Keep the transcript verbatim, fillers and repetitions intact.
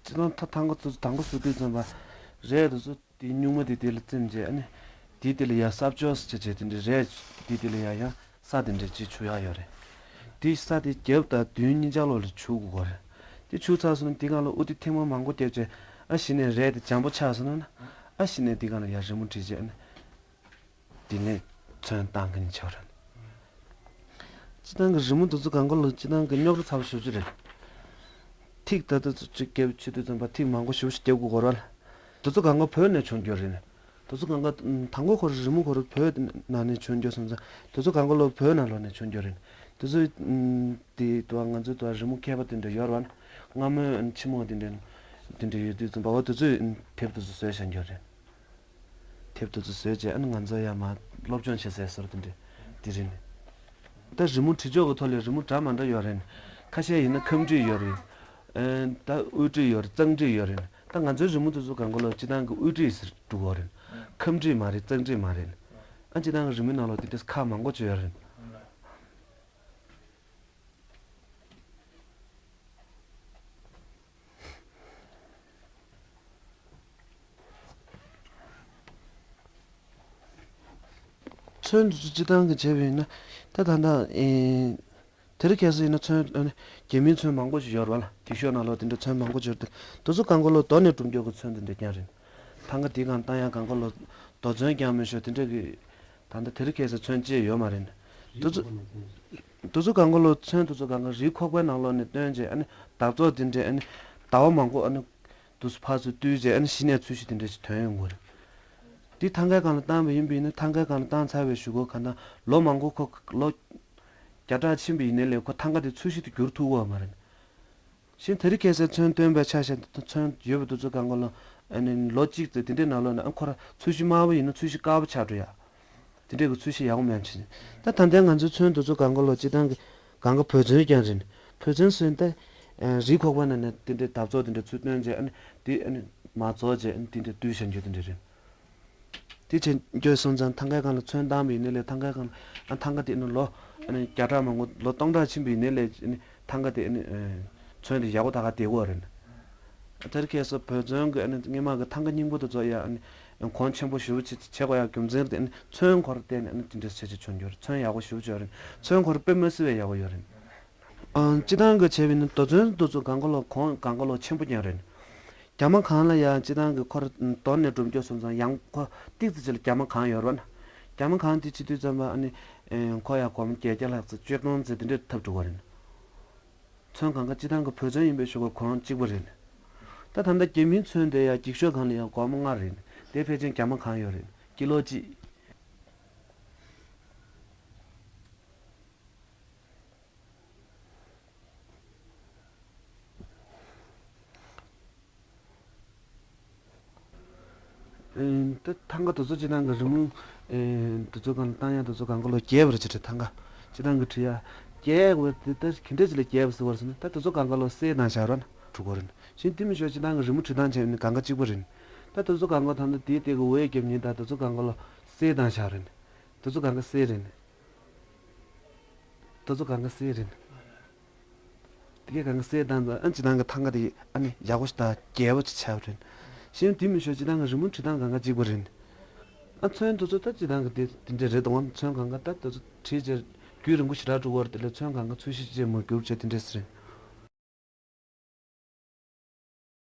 སྤྱིར་བཏང་ཐ་ཐང་ག་ཚོ་དང་པོ་བཟོ་དུས་ཙམ་པ་རས་དེ་ཚོ་དེ་སྨྱུག་མ་དེ་དེ་ལ་བཙེམས་རྗེས་ཨ་ནི་དེ་དེ་ལ་ཡ་ས་བཅོས་བྱས་བྱས་དེ་འདྲའི་རས་དེ་དེ་ལ་ཡ་ཡང་ས་དེ་འདྲའི་ཅིག་བྱུག་ཡག་ཡོད་རེད། དེ་ས་དེ་རྒྱབ་དང་མདུན་གཉིས་ཆ་ལོགས་ལ་བྱུག་དགོས་རེད། དེ་བྱུག་ཚར་སོང་ན་དེ་སྒང་ལ་དབུ་དེ་ཐེངས་མ་མང་པོ་བརྒྱབ་བྱས་ཨ་གཞི་ནས་རས་དེ་འཇམ་པོ་ཆགས་སོང་ན་ཨ་གཞི་ནས་དེ་སྒང་ལ་ཡ་རི་མོ་བྲིས་རྗེས་ཨ་ནི། དེ་ནས་ཚོན་བཏང་གིན་ཆོག་རེད། སྤྱིར་བཏང་གི་རི་མོ་དེ་ཚོ་སྒང་ག་ལོ་སྤྱིར་བཏང་གི་རྙོག་དྲ་ཚ་པོ་ཞེ་པོ་ཅིག་རེད། ཐིག་ད་ལྟ་ཚོ་ཅིག་རྒྱབ་བྱེད་དུས་ཙམ་པ་ཐིག་མང་པོ་ཞེ་པོ་ཞིག་རྒྱབ་དགོས་སྐོར་བ་ལ། དེ་ཚོ་སྒང་ག་བོད་ནས་བྱུང་རྒྱུ་རེད། དེ་ཚོ་སྒང་ག་དང་པོ་ཁོ་རི་མོ་ཁོ་ར་བོད་ནང་ནས་བྱུང་རྒྱུ་སོང་ཙང་དེ་ཚོ་སྒང་ག་ལོ་བོད་ནང་ལོགས་ནས་བྱུང་རྒྱུ་རེད། དེ་ཚོ་དེ་དུ་ང་ཚོའི་དུ་རི་མོ་མཁས་པ་དེ་འདྲ་ཡོད་རེད་བ། སྔ་མོའི་ཆེན་མོ་དེ་འདྲ་དེ་འདྲ་ཡོད་དུས་ཙམ་པ་འོ་དེ་ཚོས་དེབ་དེ་ཚོ་བཟོས་བཞག་རྒྱུ་རེད། དེབ་དེ་ཚོ་བཟོས་རྗེས་ཨ་ནི་ང་ཚོ་ཡང་མར་སློབ་སྦྱོང་བྱེད་སའི་སོར་དེ་འདྲ་དེ་རེད། ད་རི་མོ་བྲིས་ཕྱོགས་ཀྱི་ཐོག་ལས་རི་མོ་འདྲ་མ་འདྲ་ཡོད་རེད། ཁ་ཤས་ཡིན་ན་ཁམས་བྲིས་ཡོད་རེད། ཨེ་ད་དབུས་བྲིས་ཡོད་རེད། གཙང་བྲིས་ཡོད་རེད། ད་ང་ཚོའི་རི་མོ་དེ་ཚོ་སྒང་ག་ལོ་སྤྱིར་བཏང་གི་དབུས་བྲིས་ཟེར་འགྲོ་གི་རེད། ཁམས་བྲིས་མ་རེད། གཙང་བྲིས་མ་རེད། ཨ་སྤྱིར་བཏང་གི་རི་མོའི་ནང་ལོགས་དེ་འདྲ་ཁག་མང་པོ་ཅིག་ཡོད་རེད། ཚོན་དེ་ཚོ་སྤྱིར་བཏང་གི་བྱས་པ་ཡིན་ན་ད་ད་ལྟ་ཨེ་དེ་རིང་ཁ་སང་ཡིན་ན་ཚོན་ཨ་ནི་རྒྱ་མིའི་ཚོན་མང་པོ་ཞིག་ཡོད་རེད་བ་ལ། འགྱིག་ཤོག་ནང་ལོགས་དེ་འདྲ་ཚོན་མང་པོ་ཅིག་ཡོད་རེད། དེ་ཚོ་སྒང་ག་ལོ་རྡོ་ནས་གྲུབ་རྒྱུ་གི་ཚོན་དེ་འདྲ་རྐྱང་རེད། ཐང་ག་དེའི་སྒང་བཏང་ཡག་སྒང་ག་ལོ་རྡོ་ཚོན་རྐྱང་མི་ཤོག་དེ་འདྲ་གི་ད་ལྟ་དེ་རིང་ཁ་སང་ཚོན་ཅི་ཡང་ཡོད་མ་རེད། དེ་ཚོ་དེ་ཚོ་སྒང་ག་ལོ་ཚོན་དེ་ཚོ་སྒང་ག་རིའི་ཁོག་པའི་ནང་ལོགས་ནས་བཏོན་རྗེས་ཨ་ནི་འདབ་ཚོགས་དེ་འདྲའི་ཨ་ནི་ཟླ་བ་མང་པོ་ཨ་ནི་དུས་སུ་ཕར་ཚུར་བཏུལ་རྗེས་ཨ་ནི་གཞི་ནས་ཚོས་གཞི་དེ་འདྲ་ཞིག་ཐོན་ཡོང་གི་རེད། དེ་ཐང་གའི་སྒང་ལ་བཏང་བ་ཡིན་པ་ཡིན་ན་ཐང་གའི་སྒང་ལ་བཏང་ཚར་བའི་གཞུག་གུ་གང་ལྟར་ལོ་མང་པོ་ཁོ་ལོ་བརྒྱ་ཕྲག་ཕྱིན་པ་ཡིན་ནའི་ལས་ཁོ་ཐང་ག་དེ་ཚོས་གཞི་དུ་འགྱུར་ཐུབ་ཀྱི་ཡོད་མ་རེད། གཞན་དེ་རིང་ཁ་སང་ཚོན་བཏོན་པའི་ཆ་བཞག་ན་ཚོན་ཡོད་པ་དེ་ཚོ་སྒང་ག་ལོ་ཨ་ནི་ལོ་གཅིག་ཙམ་དེ་འདྲའི་ནང་ལོགས་ནས་ཨ་ཁོ་ར་ཚོས་གཞི་དམར་པོ་ཡིན་ན་ཚོས་གཞི་དཀར་པོ་ཆགས་འགྲོ་ཡ། དེ་འདྲའི་གི་ཚོས་གཞི་ཡག་པོ་མེད་ཕྱིན། ད་ད་ལྟའི་ང་ཚོའི་ཚོན་དེ་ཚོ་སྒང་ག་ལོ་སྤྱིར་བཏང་གི་སྒང་ག་བོད་ཚོན་རྐྱང་རེད། བོད་ཚོན་ཟེར་ན་ད་རིའི་ཁོག་པ་ནང་ནས་དེ་འདྲའི་འདབ་ཚོགས་དེ་འདྲ་ཚུར་བཏོན་རྗེས་ཨ་ནི་དེ་ཨ་ནི་མར་རྫོགས་རྗེས་ཨ་ནི་དེ་འདྲ་བཏུལ་བཞག་རྒྱུ་དེ་འདྲ་རེད། དེ་བྱེད་རྒྱུ་སོང་ཙང་ཐང་གའི་སྒང་ལ་ཚོན་བཏང་བ་ཡིན་ནའི་ལས་ཐང་གའི་སྒང་ལ་ཨ་ཐང་ག་དེ་ནི་ལོ་ཨ་ནི་བརྒྱ་ཕྲག་མང་པོ་ལོ་སྟོང་ཕྲག་ཕྱིན་པ་ཡིན་ནའི་ལས་ཨ་ནི་ཐང་ག་དེ་ཨ་ནི་ཨ་ཚོན་དེ་ཡག་པོ་ད་ག་བསྡད་ཀྱི་ཡོད་རེད། ཨ་དེ་རིང་ཁ་སང་བོད་ཚོན་གྱི་ཨ་ནི་སྔོན་མ་གི་ཐང་ག་རྙིང་པ་དེ་ཚོ་ཡ་ཨ་ནི་གོང་ཆེན་པོ་ཞེ་པོ་ཅིག་བྱེད་དགོས་ཡ་རྒྱུ་མཚན་དེ་ཨ་ནི་ཚོན་ཁོ་ར་བརྟེན་ནས་ཨ་ནི་དེ་འདྲ་བྱེད་ཅིག་བྱུང་རྒྱུ་རེད། ཚོན་ཡག་པོ་ཞེ་པོ་ཅིག་ཡོད་རེད། ཚོན་ཁོ་ར་དཔེ་མི་སྲིད་པའི་ཡག་པོ་ཡོད་རེད། ཨང་། སྤྱིར་བཏང་གི་བྱས་པ་ཡིན་ན་རྡོ་ཚོན་དེ་ཚོ་སྒང་ག་ལོ་གོང་སྒང་ག་ལོ་ཆེན་པོ་རྐྱང་རེད། རྒྱ་མ་གང་ལ་ཡང་སྤྱིར་བཏང་གི་ཁོ་ར་རྡོ་ནས་གྲུབ་རྒྱུ་སོང་ཙང་ཡང་ཁོ་ཏིག་ཙམ་ཅིག་ལ་རྒྱ་མ་གང་ཡོད་རེད་བ་ན། རྒྱ་མ་གང་དེ་བྱེད་དུས་ཙམ་པ་ཨ་ནི་ཨེ་ཁོ་ཡང་སྒོར་མོ་བརྒྱད་བརྒྱ་ལྷག་ཙམ་བཅུ་སྟོང་ཙམ་དེ་འདྲ་ཐོབ་འགྲོ་གི་རེད། ཚོན་སྒང་ག་སྤྱིར་བཏང་གི་བོད་ཚོན་ཡིན་པའི་གཞུག་གུ་གོང་གཅིག་པ་རེད། ད་ད་ལྟ་རྒྱ་མིའི་ཚོན་དེ་ཡང་འགྱིག་ཤོག་སྒང་ལ་ཡང་སྒོར་མོ་ལྔ་རེད། དེ་ཕལ་ཆེར་རྒྱ་མ་གང་ཡོད་རེད། ཀི་ལོ་གཅིག་ཨེ། ད་ཐང་ག་དེ་ཚོ་སྤྱིར་བཏང་གི་རི་མོ་ཨེ་དེ་ཚོ་སྒང་ལ་བཏང་ཡ་དེ་ཚོ་སྒང་ག་ལོ་རྒྱས་པ་རེད་ཅེས་བྲིས། ཐང་ག་སྤྱིར་བཏང་གི་བྲིས་ཡ་རྒྱས་པ་དེ་ད་ག་འདྲ་ཅིག་ལ་རྒྱས་པ་ཟེར་བ་རེད་ཟེར་ན་ད་དེ་ཚོ་སྒང་ག་ལོ་གསེར་བཏང་བཞག་རོགས་ན་འགྲོ་གི་རེད། གཞན་དེ་མི་ཤོག་སྤྱིར་བཏང་གི་རི་མོ་བྲིས་སྟངས་བྱས་ནས་སྒང་ག་གཅིག་པ་རེད། ད་དེ་ཚོ་སྒང་ག་ད་ལྟ་དེའི་སྟེང་གི་འོད་རྒྱབ་ཉིན་ད་དེ་ཚོ་སྒང་ག་ལོ་གསེར་བཏང་བཞག་རེད། དེ་ཚོ་སྒང་ག་གསེར་རེད། དེ་ཚོ་སྒང་ག་གསེར་རེད། དེ་གའི་སྒང་ག་གསེར་བཏང་ཙང་ཨ་སྤྱིར་བཏང་གི་ཐང་ག་དེ་ཨ་ནི་ཡག་པོ་ཞིག་དང་རྒྱས་པོ་ཅིག་ཆགས་པ་རེད། གཞན་དེ་མི་ཤོག་སྤྱིར་བཏང་གི་རི་མོ་བྲིས་སྟངས་སྒང་ག་གཅིག་པ་རེད། ཨ་ཚོན་དེ་ཚོ་ད་སྤྱིར་བཏང་གི་དེ་དེ་འདྲ་རེད་དང་། ཚོན་སྒང་ག་ད་དེ་ཚོ་བྲིས་རྗེས་རྒྱུན་རིང་པོ་ཞེ་དྲག་འགྲོ་གི་རེད། དེ་ལས་ཚོན་སྒང་ག་ཚོས་གཞི་ཅིག་མར་བསྒྱུར་བྱས་དེ་འདྲས་རེད།